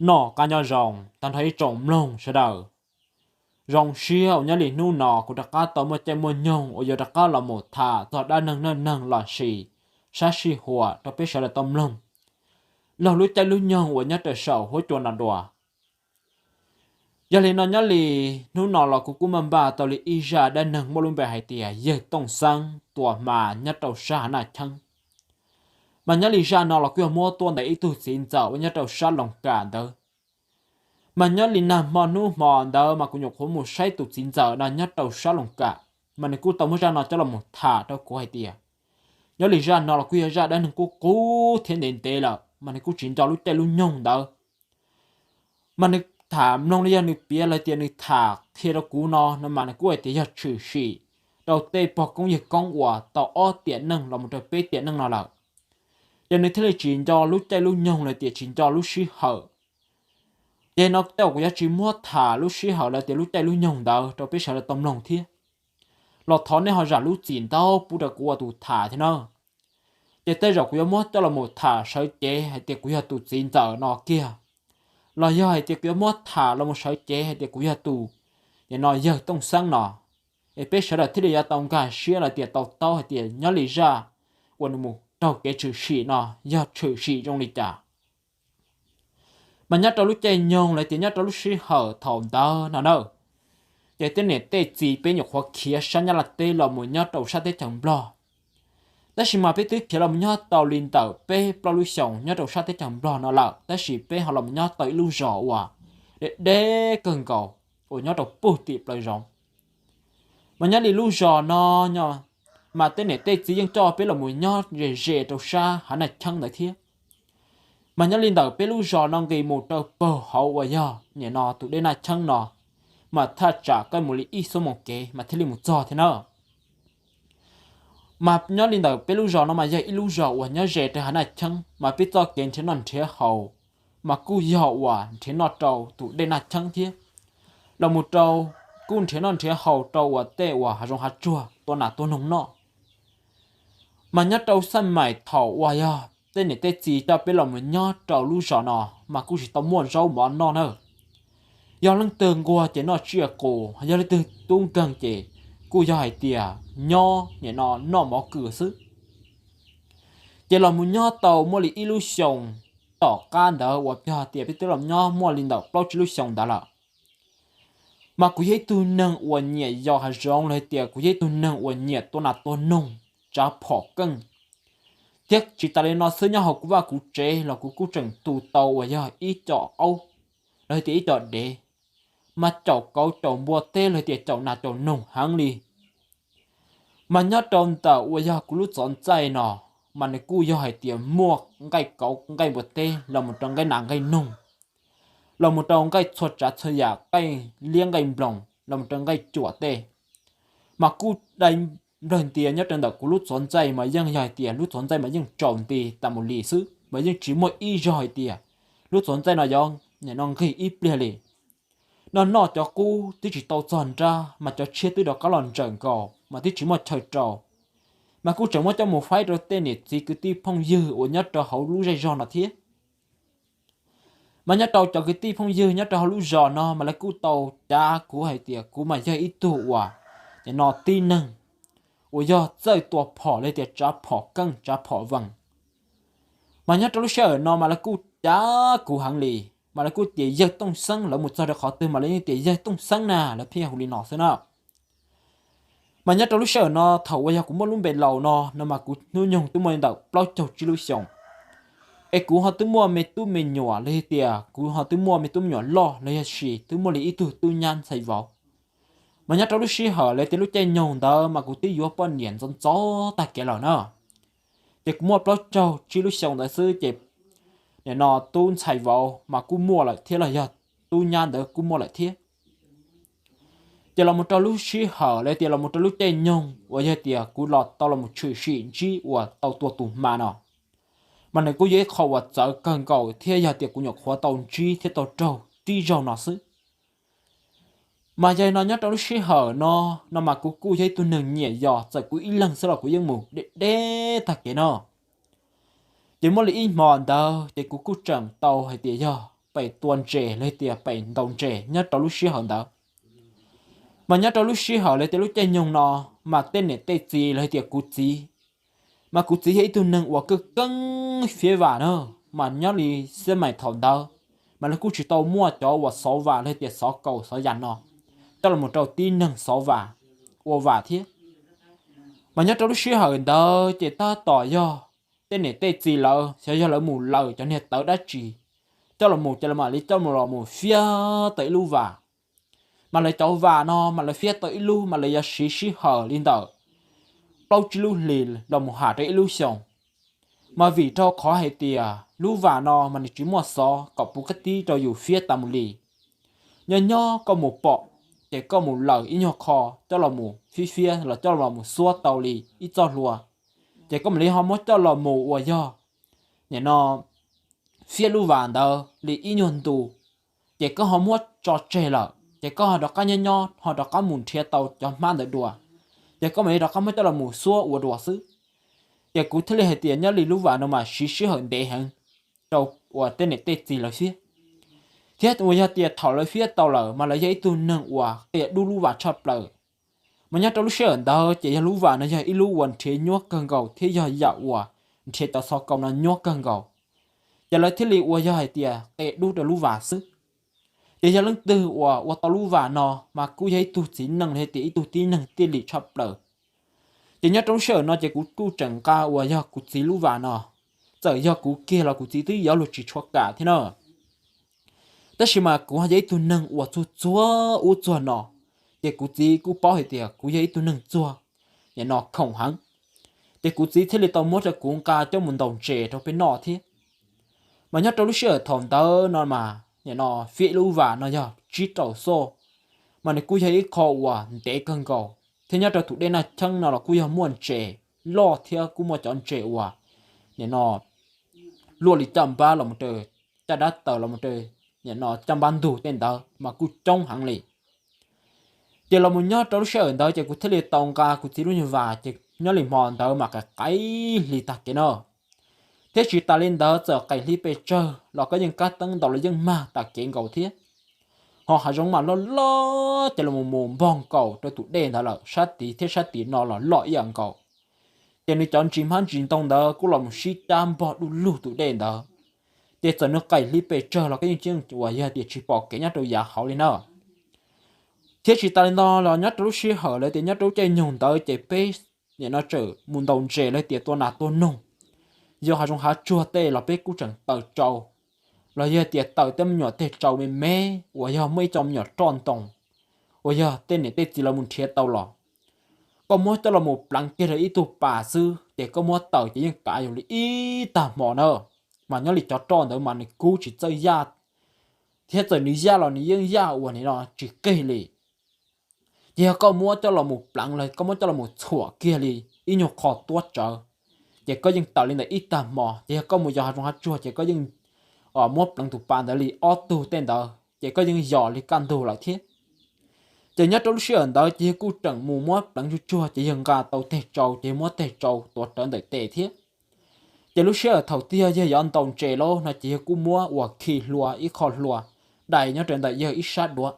Noj qab nyob zoo tag nrho ib tsoom mloog sawv daws. Zoo siab uas nyob li hnub no kuv rov qab tau muaj caij muaj nyoog uas yuav rov qab los mus tham txog dab neeg neej neeg los sis sab sij huam rau peb sawv daws tau mloog laug lub caij lub nyoog uas nyob rau saum huab cua no dua. Yog li no nyob li hnub no los kuv kuj maj npaj tau li ib zaj dab neeg muaj lub npe hais tias yawg Tooj Xeeb tua hma nyob rau sab Hav Naj Cheeb. Mas nyob li zaj no los kuj yog muab tuaj ntawm ib tug txiv ntxawm uas nyob rau sab Loos Kam ntawd. Mas nyob li nag hmo hnub hmo ntawd mas kuv nyuam qhuav mus saib tus txiv ntxawm no nyob rau sab Loos Kam, mas nws kuj tau muab zaj no coj los mus tham rau kuv hais tias nyob li zaj no los kuj yog zaj dab neeg qub qub thiab ntev ntev lawm, mas nws kuj tsis nco lub caij lub nyoog ntawd. Mas nws tham mloog li yog nws piav los tias nws tham qhia rau kuv no no mas nws kuj hais tias yog tshwm sim rau tej pog koob yawg koob uas tau ob tiam neej los mus rau peb tiam neej no lawm. Ces nws thiaj li tsis nco lub caij lub nyoog los tias tsis nco lub sij hawm. Ces no tej zaum kuv yuav tsis muab tham lub sij hawm los tias lub caij lub nyoog ntawd rau peb sawv daws tau mloog thiab. Los thov nej ho zam lub txim ntau pub rau kuv ua tus tham thiab na. Ces tej zaum kuv yuav muab coj los mus tham sawv cev hais tias kuv yog tus txiv ntxawm no kiag, los yog hais tias kuv yuav muab tham los mus sawv cev hais tias kuv yog tus, ces no yawg Tooj Xeeb no. Es peb sawv daws thiaj li yuav tau nkag siab los tias tau taub hais tias nyob li zaj uas nws mus raug kev tshwm sim no yog tshwm sim zoo li cas. Mas nyob rau lub caij nyoog los tias nyob rau lub sij hawm thaum ntawd no na, ces tej niam tej txiv peb nyuam qhuav khiav sab Nyab Laj teb los mus nyob rau sab teb chaws Nplog. Tab sis mas peb twb khiav los mus nyob tau li ntawm peb plaub lub xyoos nyob rau sab teb chaws Nplog no lawm, tab sis peb ho los mus nyob tau ib lub zos uas deb deb kawg nkaus uas nyob rau puag tim plaws zoov. Mas nyob li lub zos no, mas tej niam tej txiv yeej coj peb los mus nyob ze ze rau sab Hav Naj Cheeb ntawd thiab. Mas nyob li ntawm peb lub zos no nqis mus rau pem hauv uas yog nim no tus dej Naj Cheeb no, mas thaj tsam koj mus li ib xuab moos kev mas thiaj li mus txog thiab na. Mas nyob li ntawm peb lub zos no mas yog ib lub zos uas nyob ze rau Hav Naj Cheeb, mas peb txoj kev nrhiav noj nrhiav haus mas kuj yog uas nrhiav noj rau tus dej Naj Cheeb thiab. Los mus rau, kuj nrhiav noj nrhiav haus rau uas tej uas hav zoov hav tsuag tua nas tua noog noj. Mas nyob rau xaj maim thaum uas yog tej niam tej txiv coj peb los mus nyob rau lub zos no mas kuj tsis tau muaj zaub mov noj na. Yog leej twg nquag ces noj tsiaj qus, yog leej twg tub nkeeg ces kuj yog hais tias nyob nim no noj mov kws xwb. Ces los mus nyob tau muaj li ib lub xyoos tom qab ntawd uas yog tias peb twb los nyob muaj li ntawm plaub tsib lub xyoos ntawd lawm. Mas kuv yog ib tug neeg uas nyiam yos hav zoov los hais tias kuv yog ib tug neeg uas nyiam tua nas tua noog, tsav phom keej. Thiab tsis tas li no xwb, nyob hauv kuv vaj kuv tsev los kuv kuj tseem tu tau uas yog ib co aub, los hais tias ib co dev, mas caum kauv caum npua teb los hais tias caum nas caum noog heev li. Mas nyob rau ntawm uas yog kuv lub txov ntxaij no, mas nws kuj yog hais tias muaj nqaij kauv nqaij npua teb los mus rau nqaij nas nqaij noog, los mus rau nqaij txhua tsav txhua yam, nqaij liab nqaij nploos los mus rau nqaij cuam tej. Mas kuj dai nplawg ntias nyob rau ntawm kuv lub txov ntxaij mas yeej yog hais tias lub txov ntxaij mas yeej tsaus nti tas mus li xwb, mas yeej tsis muaj ib zaug hais tias lub txov ntxaij no yuav nim no nqig ib pliag li. Noj noj cov qub twb tsis tau txog nrab mas cov tshiab twb rov qab los ntsawm nkaus mas twb tsis muaj chaw rau. Mas kuj tseem muab coj mus faib rau tej niam txiv kwv tij phooj ywg uas nyob rau hauv lub zej zog no thiab. Mas nyob rau cov kwv tij phooj ywg nyob rau hauv lub zos no mas lawv kuj tau cav kuv hais tias kuv mas yog ib tug uas nim no tib neeg uas yog txawj tua phom los tias tsav phom keej tsav phom vees. Mas nyob rau lub sij hawm no mas lawv kuj cav kuv heev li, mas lawv kuj tias yawg Tooj Xeeb, lawv mus txog rau qhov twg mas lawv yeej tias yawg Tooj Xeeb na, lawv pheej hu li no xwb na. Mas nyob rau lub sij hawm no thaum uas yog kuv muaj lub npe laus no no mas kuv hnub nyoog twb muaj li ntawm plaub caug tsib lub xyoos, es kuv ho twb muaj me tub me nyuam los yog tias kuv ho twb muaj me tub me nyuam loj los yog sis twb muaj li ib tug tub nyab ntxhais vauv. Mas nyob rau lub sij hawm los tias lub caij nyoog ntawd mas kuv twb yuav poj niam ntxov ntxov tag kev lawm na. Ces kuv muaj plaub caug tsib lub xyoo ntawd xwb ces nim no tub ntxhais vauv mas kuj muaj lawm thiab los yog tub nyab ntawd kuj muaj lawm thiab. Ces los mus rau lub sij hawm los tias los mus rau lub caij nyoog uas yog tias kuv los tau los mus tshwm sim ntsib uas tau tua tus hma no, mas nws kuj yog ib qho uas txawv kawg nkaus thiab yog tias kuv nyuam qhuav tau ntsib thiab tau raug tib zaug no xwb. Mas yog li no nyob rau lub sij hawm no no mas kuv kuj yog ib tug neeg nyiam yos, txawm kuv ib leeg xwb los kuv yeej mus deb deb tag kev no. Ces muaj li ib hmo ntawd ces kuv kuj tseem tau hais tias yog pem tua ntses los tias pem ntaus ntses nyob rau lub sij hawm ntawd. Mas nyob rau lub sij hawm los tias lub caij nyoog no, mas tej niam tej txiv los tias kuv txiv, mas kuv txiv yog ib tug neeg uas keej keeb fiab vam na, mas nyob li xab mais thaum ntawd, mas lawv kuj tsis tau muaj cov uas xov vam los tias xov kaus xov yam no coj los rau tib neeg xov vam, ua vam thiab. Mas nyob rau lub sij hawm ntawd ces tab tom yog tej niam tej txiv lawv xyov yog lawv mus lawm cov niag tawv dab tsi coj los mus, ces lawv mam li coj los mus fiab tau ib lub vam. Mas lawv cov vam no mas lawv fiab tau ib lub mas lawv yuav siv sij hawm li ntawm plaub tsib lub hlis los mus ham rau ib lub xyoos. Mas vim rau qhov hais tias lub vam no mas nws tsis muaj xov kom puv kab tib rau yus fiab tas mus li. Nyob nyob koj mus pom, ces koj mus lawm ib nyuag qho coj los mus fiab fiab los coj los mus xuab tau li ib txoj hlua, ces koj mam li ho muab coj los mus uas yog nim no fiab lub vas ntawd li ib nyuag ntu, ces koj ho muab tso tseg lawm ces koj ho rov qab nyob nyob ho rov qab mus nrhiav tau cov hmab ntawd dua, ces koj mam li rov qab muab coj los mus xuab ua dua xwb. Ces kuv thiaj li hais tias nyob li lub vas no mas siv sij hawm ntev heev rau uas tej niam tej txiv lawv fiab, thiab uas yog tias thaum lawv fiab tau lawm mas lawv yog ib tug neeg uas qia dub lub vas tshaj plaws. Mas nyob rau lub sij hawm ntawd ces yog lub vas no yog ib lub uas nrhiav nyuaj kawg nkaus thiab yog yam uas nrhiav cov xov kaus no nyuaj kawg nkaus, ces lawv thiaj li uas yog hais tias qia dub rau lub vas xwb. Ces yog leej twg uas ua tau lub vas no mas kuj yog ib tug txiv neej los tias ib tug tib neeg tiaj lim tshaj plaws. Ces nyob rau lub sij hawm no ces kuv kuj tseem nqa uas yog kuv txiv lub vas no, txawm yog kuv kiag los kuv txiv twb yuav luag tsis tshua kam thiab na. Tab sis mas kuv yog ib tug neeg uas txuag txuag ub txuag no, ces kuv txiv kuj paub hais tias kuv yog ib tug neeg txuag nim no khoom heev, ces kuv txiv thiaj li tau muab rau kuv nqa coj mus ntaus ntses rau peb noj thiab. Mas nyob rau lub sij hawm thaum ntawd no mas nim no fiab ib lub vas no yog tsib rau xoj, mas nws kuj yog ib qho uas ntev kawg nkaus thiab nyob rau tus dej Naj Cheeb no los kuj yog muaj ntses loj thiab kuj muaj cov ntses uas nim no luaj li caj npab los rau, caj dab taws los rau, nim no caj npab ntug tej ntawd mas kuj coob heev li. Ces los mus nyob rau lub sij hawm ntawd ces kuv thiaj li tau nqa kuv txiv lub nyuag vas ces nyob li hmo ntawd mas qaim qaim hli tag kev no, thiab tsis tas li ntawd txawm qaim hli pes tsawg los koj yeej kab teeb ntaus los yeej mag tas kev nkaus thiab. Ho hav zoov mas loj loj ces los mus mus npog nkaus rau tus dej ntawd lawm, sab tid thiab sab tid no los loj ib yam nkaus. Ces nws cov ntsis hmab ntsis ntoo ntawd kuj los mus sib cab npog du lug tus dej ntawd. Ces txawm nws qaim hli pes tsawg los koj yeej tsis uas yog tias tsis pom kev nyob rau yav hauv li na. Thiab tsis tas li no los nyob rau lub sij hawm lawv tias nyob rau lub caij nyoog ntawd ces peb nim no tseem mus ntaus ntses los tias tua nas tua noog, yog hav zoov hav tsuag tej los peb kuj tseem taws tsau, los yog tias taws tej me nyuam teg tsau me me uas yog muaj ib co me nyuam roj ntoo uas yog tej niam tej txiv lawv mus nrhiav tau los. Koj muab coj los mus pleev kiag rau ib tug pas xwb ces koj muab taws ces yeej kav yus li ib tag hmo na. Mas nyob li cov roj ntawd mas nws kub tsis txawj yaj, thiab txawm nws yaj los nws yeej yaj uas nim no tsis qig li. Ces yog koj muab coj los mus pleev los koj muab coj los mus txhuam kiag li ib nyuag qho tuab tsawv, ces koj yeej taws li ntawm ib tag hmo. Ces yog koj mus yos hav zoov hav tsuag ces koj yeej muab pleev tus pas ntawd li ob tug tej ntawd ces koj yeej yos li kaj ntug lawm thiab. Ces nyob rau lub sij hawm ntawd ces yog kuj tseem mus muab pleev tsuag tsuag ces yog nqa tau teg tsau ces yog muab teg tsau tuav rawv ntawm tes thiab. Ces lub sij hawm thaum twg yog yog yuav ntaus ntses lauj no ces yog kuj muab uas khi hlua ib qho hlua dai nyob rau ntawm yog ib sab duav,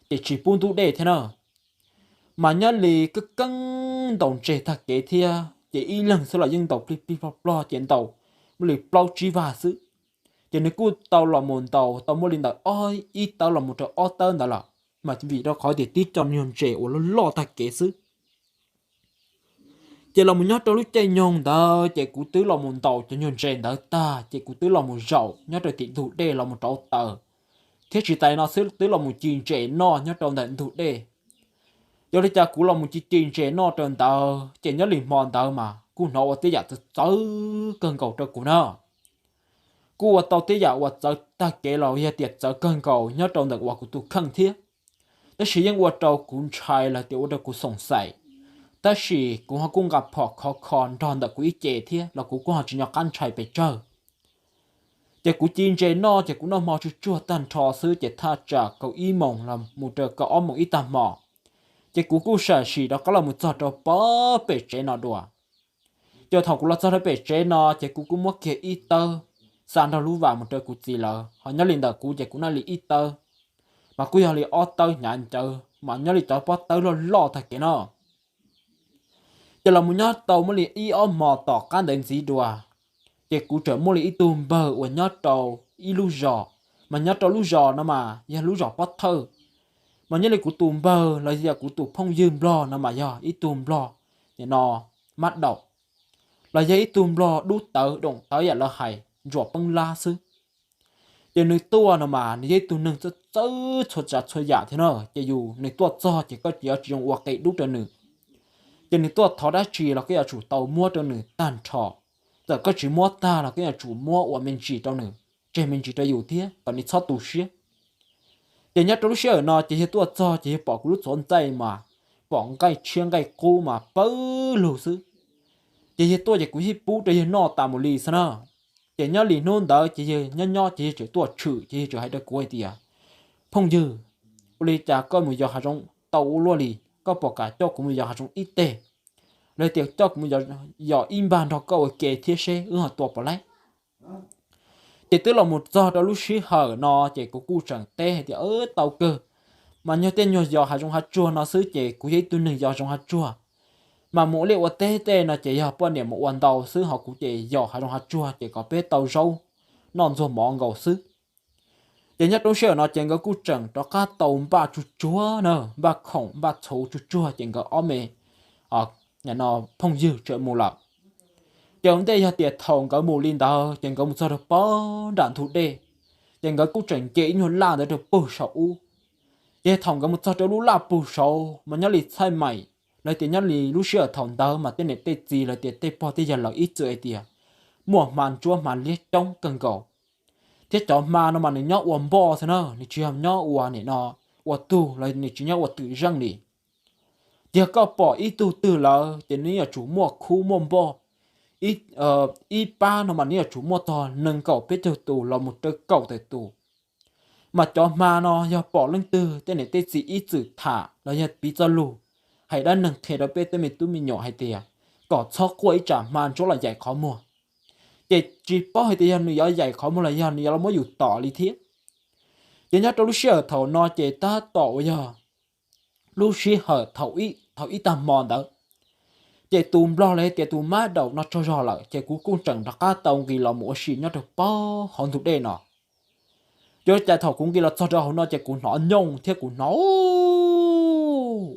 ces tsis pub ntub dej thiab na. Mas nyob li keeb keeb ntaus ntses tag kev thiab ces ib leeg xwb los yeej ntaus plig plig plog plog ces ntaus muaj li plaub tsib vag xwb. Ces nws kuj tau los mus ntaus tau muaj li ntawm ob ib tawb los mus rau ob tawb ntawd lawm, mas vim rau qhov tias tib co nyuag ntses uas loj loj tag kev xwb. Ces los mus nyob rau lub caij nyoog ntawd ces kuv twb los mus ntaus cov nyuag ntses ntawd tag ces kuv twb los mus zaum nyob rau tim ntug dej los mus rauv taws, thiab tsis tas li no xwb twb los mus ci ntses noj nyob rau ntawm ntug dej. Yog li cas kuv los mus ci ci ntses noj rau ntawd ces nyob li hmo ntawd mas kuj hnov ua tej yam txawv txawv kawg nkaus rau kuv na. Kuj ua tau tej yam uas txawv tag kev los yog tias txawv kawg nkaus nyob rau ntawm uas kuv tus kheej thiab. Tab sis yeej ua rau kuv ntshai los tias ua rau kuv xoom xaim, tab sis kuv ho kuj nqa phom khov kho nrog ntawm kuv ib ce thiab los kuv kuj ho tsis nco qab ntshai pes tsawg. Ces kuv ci ntses noj ces kuv noj hmo tsuj tsuag tag nrho xwb ces thaj tsam kaum ib moos los mus rau kaum ob moos ib tag hmo, ces kuv kuj sam sim rov qab los mus txog rau pem tsev no dua. Ces thaum kuv los txog rau pem tsev no ces kuv kuj muab kiag ib tawb xa nrog lub vas mus rau kuv txiv lawv, ho nyob li ntawm kuv ces kuv noj li ib tawb, mas kuj yog li ob tawb hnyav ncawv mas nyob li cov pob tawb loj loj tag kev no. Ces los mus nyob tau muaj li ib ob hmo tom qab ntawd ntxiv dua, ces kuv tseem muaj li ib tug npawg uas nyob rau ib lub zos, mas nyob rau lub zos no mas yog lub zos pob thawj, mas nyob li kuv tus npawg los yog kuv tus phooj ywg nplog no mas yog ib tug nplog, nim no mab daum, los yog ib tug nplog dub tawv doom tawv yam lawv hais ntsuam peeb lab xwb. Ces nws tuaj no mas nws yog ib tug neeg txawj txawj txhua tsav txhua yam thiab na, ces yus nws tuaj txog ces koj yuav tsis zoo ua qe dub rau nws. Ces nws tuaj thov dab tsi los koj yuav tsum tau muab rau nws tag nrho, txawm koj tsis muab tag los koj yuav tsum muab ua me ntsis rau nws, tseg me ntsis rau yus thiab kom nws txhob tu siab. Ces nyob rau lub sij hawm no ces yawg tuaj txog ces yawg pom kuv lub txhuv ntxaij mas pom nqaij tshiab nqaij qub mas pawg lug xwb. Ces yawg tuaj ces kuv yeej pub rau yawg noj tas mus li xwb na. Ces nyob li hnub ntawd ces yawg nyob nyob ces yawg tseem tuaj tshwm ces yawg tseem hais rau kuv hais tias, phooj ywg, ua li cas koj mus yos hav zoov tau ua luaj li, koj puas kam coj kuv mus yos hav zoov ib teg, los tias coj kuv mus yos ib npag nrog koj ua ke thiab seb wb ho tua puas laib. Ces twb los mus txog rau lub sij hawm no ces kuv kuj tseem teb hais tias, tau kawg, mas nyuag tej nyuag yos hav zoov hav tsuag no xwb ces kuv yog ib tug neeg yos zoov hav tsuag, mas mus ua liaj ua teb tej no ces yog poj niam mus ua ntau xwb, ho kuv ces yos hav zoov hav tsuag ces kom peb tau zaub noj ntxuag mov nkaus xwb. Ces nyob rau lub sij hawm no ces nkawd kuj tseem rov qab tau npaj tsuag tsuag na, npaj khoom npaj txhuv tsuag tsuag ces nkawd ob me phooj ywg tseem mus lawm. Ces ua ntej yog tias thaum nkawd mus li ntawd ces nkawd mus txog rau pem nram ntug dej, ces nkawd kuj tseem nce ib nyuag laj ntawd rau pem saum ub. Ces thaum nkawd mus txog rau lub laj pem saud mas nyob li txhaij maim los tias nyob li lub sij hawm thaum ntawd mas tej niam tej txiv los tias tej pog tej yawg lawv ib txwm hais tias muaj hma ntsuab hma liab coob kawg nkaus, thiab cov hma no mas nws nyob ua npoj xwb na, nws tsis yog nyob ua nim no ua tug los nws tsis nyob ua twm zeej li. Ces yog koj pom ib tug twg lawm ces nws yuav tsum muaj khub muaj npoj, ib pab no mas nws yuav tsum muaj txog nees nkaum peb caug tus los mus rau kaum tawm tus. Mas cov hma no yog pom leej twg tej niam tej txiv ib txwm tham los yog piv txoj lus hais dab neeg qhia rau peb tej me tub me nyuam hais tias kom txhob quaj ib tsam hma ntsuab los yaim qhov muag. Ces tsis paub hais tias yog nws yuav yaim qhov muag los yog nws yuav los muab yus tom li thiab. Ces nyob rau lub sij hawm thaum no ces tab tom uas yog lub sij hawm thaum ib tag hmo ntawd, ces tus nplog los hais tias tus mab daum no tsaug zog lawm ces kuv kuj tseem rov qab tau nqis los mus ua si nyob rau pem hauv ntug dej no. Ces ua cas thaum kuv nqis los txog rau hauv no ces kuv hnov nyooj thiab kuv hnov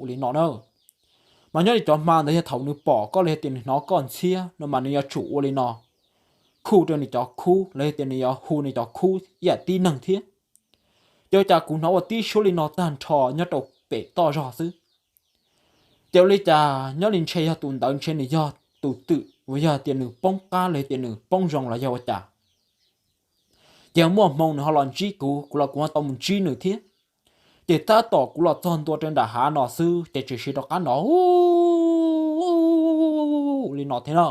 ua li no na. Mas nyob li cov hma ntawd yog thaum nws pom koj los yog tias nws hnov koj ntxhiab no mas nws yuav tsum ua li no, khu rau nws cov khub los yog tias nws yuav hu nws cov khub ib yam tib neeg thiab. Ces ua cas kuv hnov ua tib suab li no tag nrho nyob rau pem toj zog xwb. Ces ua li cas nyob li ntshe yog tus ntawd ntshe nws yog tus twm uas yog tias nws poob qab los yog tias nws poob zoo los yog ua cas. Ces muaj hmoo nws ho los ntsib kuv, kuv los kuv ho tau mus ntsib nws thiab. Ces tab tom kuv los txog ntua rau nram hav no xwb ces tseem siv rov qab no li no thiab no.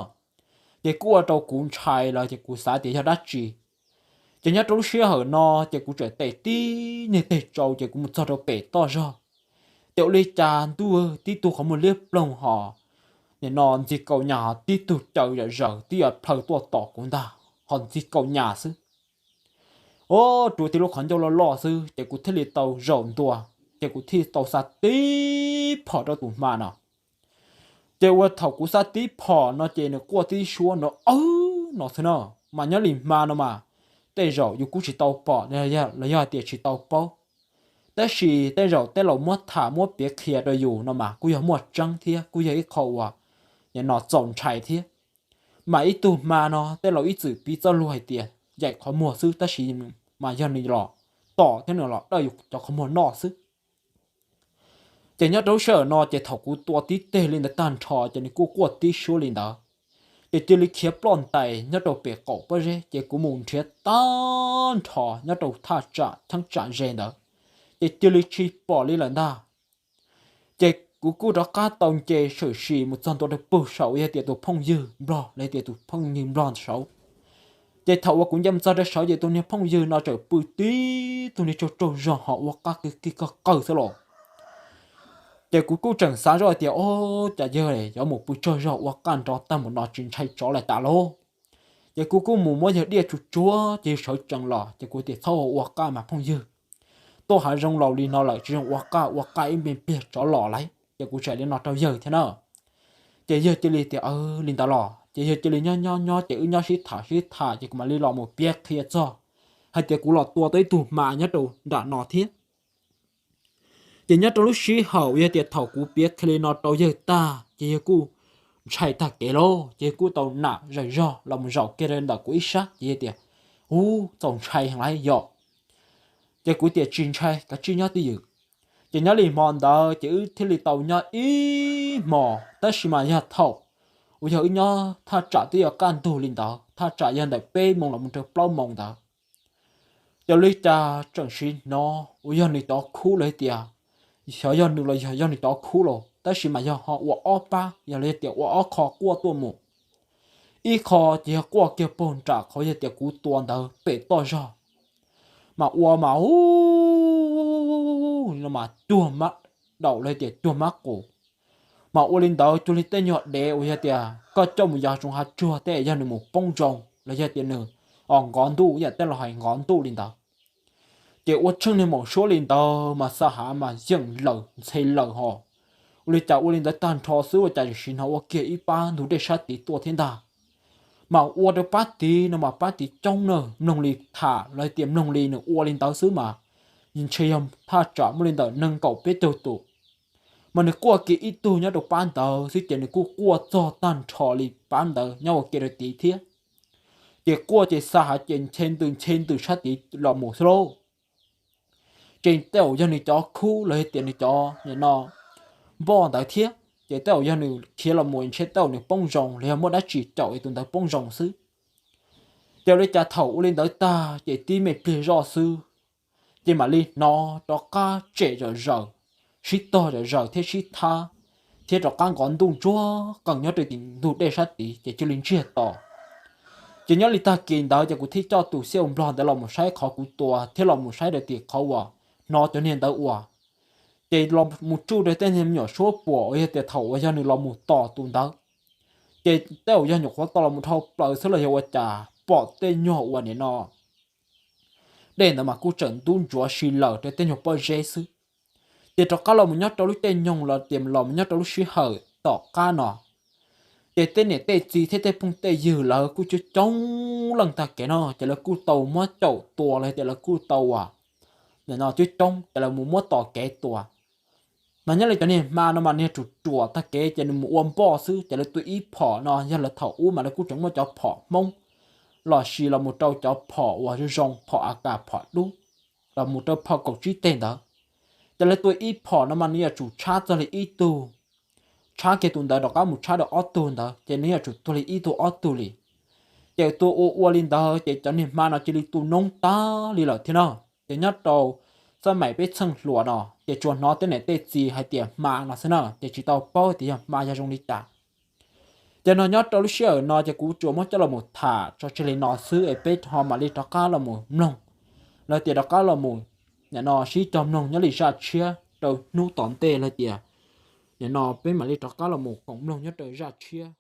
Ces kuj ua rau kuv ntshai lawm ces kuv xav tias yog dab tsi. Ces nyob rau lub sij hawm no ces kuv tseem tes tib niag teg tsau ces kuv mus txog rau pem toj zog. Ces ua li cas ntuj tib tug qhov muag liab ploog ho nim no ntxig kaus nyas ho tib tug caw zom zaws twb yuav plhaw tuaj tom kuv ntag, ho ntxig kaus nyas xwb. O, rua tib lub qhov ncauj loj loj xwb ces kuv thiaj li tau zaum ntua, ces kuv thiaj tau xa tib phom rau tus hma no. Ces ua thaum kuv xa tib phom no ces nws quaj tib suab no, aw, no xwb no. Mas nyob li hma no mas tej zaum yus kuj tsis tau pom los yog hais tias tsis tau paub, tab sis tej zaum tej laus muab tham muab piav qhia rau yus no mas kuj yog muaj tseeb thiab kuj yog ib qho uas nim no txaus ntshai thiab. Mas ib tug hma no tej laus ib txwm piv txoj lus hais tias yaim qhov muag xwb tab sis mas yog nws los tom thiab nws los dawj yus cov qhov muag noj xwb. Ces nyob rau lub sij hawm no ces thaum kuv tua tib teg li ntawd tag nrho ces nws kuj quaj tib suab li ntawd. Ces cia li khiav ploj ntais nyob rau pem qaum pob zeb ces kuv mus nrhiav tag nrho nyob rau thaj tsam cheeb tsam ze ntawd, ces cia li tsis pom li lawm ntag. Ces kuv kuj rov qab tau nce sam sim mus txog ntua rau pem saum uas yog tias tus phooj ywg nplog los tias tus phooj ywg nplog saud. Ces thaum uas kuv nce mus txog rau saud ces tus niag phooj ywg no tseem pw tib tug niag tsaug tsaug zog ho ua qab qig qig qawg qawg xwb los. Ces kuv kuj tseem xav zoj hais tias, o, cas yawg yuav mus pw tsaug zog ua qab nrov tag mus no tsis ntshai tsov lawm tas lauj. Ces kuv kuj mus muab yawg diaj tsuj tsuav ces yawg sawv tsees los ces kuv tias txhob ua ua qaj mas phooj ywg, tuaj hav zoov laus li no lawm tsis zoo ua qaj, ua qaj ib me pliag tsov los lawm ces kuv txawm li no rau yawg thiab na. Ces yawg cia li tias li ntawd los ces yawg cia li nyob nyob nyob ces wb nyob sib tham sib tham ces kuv mam li los mus piav qhia txog hais tias kuv los tua tau ib tug hma nyob rau nram no thiab. Ces nyob rau lub sij hawm yog tias thaum kuv piav qhia li no rau yawg tag ces yawg kuj ntshai tag kev lauj, ces yawg kuj tau nam zawm zog los mus zaum kiag ntawm kuv ib sab ces yawg tias, Ub, txaus ntshai heev lawm yom. Ces kuv tias, Tsis ntshai, kav tsij nyob twj ywm. Ces nyob li hmo ntawd ces wb thiaj li tau nyob ib hmos tab sis mas yog thaum uas yog wb nyob thaj tsam twb yuav kaj ntug li ntawd, thaj tsam yog ntawm peb moos los mus rau plaub moos ntawd. Ces li cas tseem sim hnov uas yog nws cov khub los tias, xyov yog nws los yog yog nws cov khub los tab sis mas yog ho ua ob pab yog li tias ua ob qho quaj tuaj mus. Ib qho ces yog quaj kiag puag nram qhov yog tias kuv tua ntawd pem toj zog, mas ua mas ub, mas cuag mab daum los tias cuag mab qus. Mas ua li ntawd cuag li tej nyuag dev uas yog tias koj coj mus yos tsoos hav tsuag tej yog nws mus poob zoo los yog tias nws os nkov ntuj, yam tej los hais nkov ntuj li ntawd. Ces ua tsheej niag maum suab li ntawd mas xa hav mas yeem lawm ntxhe lawm hos. Ua li cas ua li ntawd tag nrho xwb ua cas tseem sim hnov ua kiag ib pab ntug dej sab tid tuaj thiab ntag. Mas ua rau pab tid no mas pab tid coob na, mloog li tham los tias mloog li nws ua li ntawd xwb mas ntshe yog thaj tsam muaj li ntawm nees nkaum peb caug tus. Mas nws quaj kiag ib tug nyob rau pab ntawd xwb ces nws kuj quaj txog tag nrho li pab ntawd nyob ua ke rau tid thiab. Ces quaj ces xa hav ces nche ntws nche ntws sab tid los mus xwb lauj. Ces tej zaum yog nws cov khub los yog tias nws cov nim no npoj ntawd thiab ces tej zaum yog nws khiav los mus ntshe tej zaum nws poob zoo los yog muaj dab tsi caum tus ntawd poob zoo xwb. Ces ua li cas thaum ua li ntawd tag ces tib me pliag zoj xwb ces mam li hnov rov qab tsem zom zaws, sib tog zom zaws thiab sib thab, thiab rov qab nkov ntuj ntsuag qees nyob rau tim ntug dej sab tid ces cia li ntsiag to. Ces nyob li tag kis ntawd ces kuv thiaj coj tus xiaj nplog ntawd los mus saib qhov kuv tua thiab los mus saib rau tim qhov uas hnov cov niag ntawd ua. Ces los mus tsuj rau tej niag me nyuam suab puam uas yog tias thaum uas yog nws los mus tos tus ntawd. Ces tej zaum yog nyuam qhuav tos los mus dhau plaws xwb los yog ua cas pom tej nyuag uas nim no dej ntawd mas kuj tseem ntub ntsuav si lawm rau tej nyuag pob zeb xwb. Ces rov qab los mus nyob rau lub caij nyoog los tias los mus nyob rau lub sij hawm tom qab no, ces tej niam tej txiv thiab tej phooj tej ywg lawv kuj coob coob leej tag kev no ces lawv kuj tau muab caum tua los tias lawv kuj tau uas nim no coob coob ces lawv mus muab tos kev tua. Mas nyob li cov niag hma no mas niag ruam ruam tag kev ces nws mus ua npoj xwb ces lawv tua ib phom no yog lawv thaum ub mas lawv kuj tseem muaj cov phom Hmoob los sis los mus rau cov phom uas zoo zoo phom A K phom dub los mus rau phom kaum tsib teg ntawd. Ces lawv tua ib phom no mas nws yuav tsum tshab txog li ib tug, tshab kiag tus ntawd rov qab mus tshab rau ob tug ntawd ces nws yuav tsum tuag li ib tug ob tug li. Ces tua ua ua li ntawd ces cov niag hma no cia li tu noob tag li lawm thiab na. Ces nyob rau xab maim peb txheej hluas no ces tsuas hnov tej niam tej txiv hais tias hma no xwb na ces tsis tau paub tias yog hma yog zoo li cas. Ces no nyob rau lub sij hawm no ces kuv tsuas muab coj los mus tham tso tseg li no xwb es peb ho mam li rov qab los mus mloog, los tias rov qab los mus nim no sib cog mloog nyob li zaj tshiab rau hnub tom ntej los tias nim no peb mam li rov qab los mus koom mloog nyob rau zaj tshiab.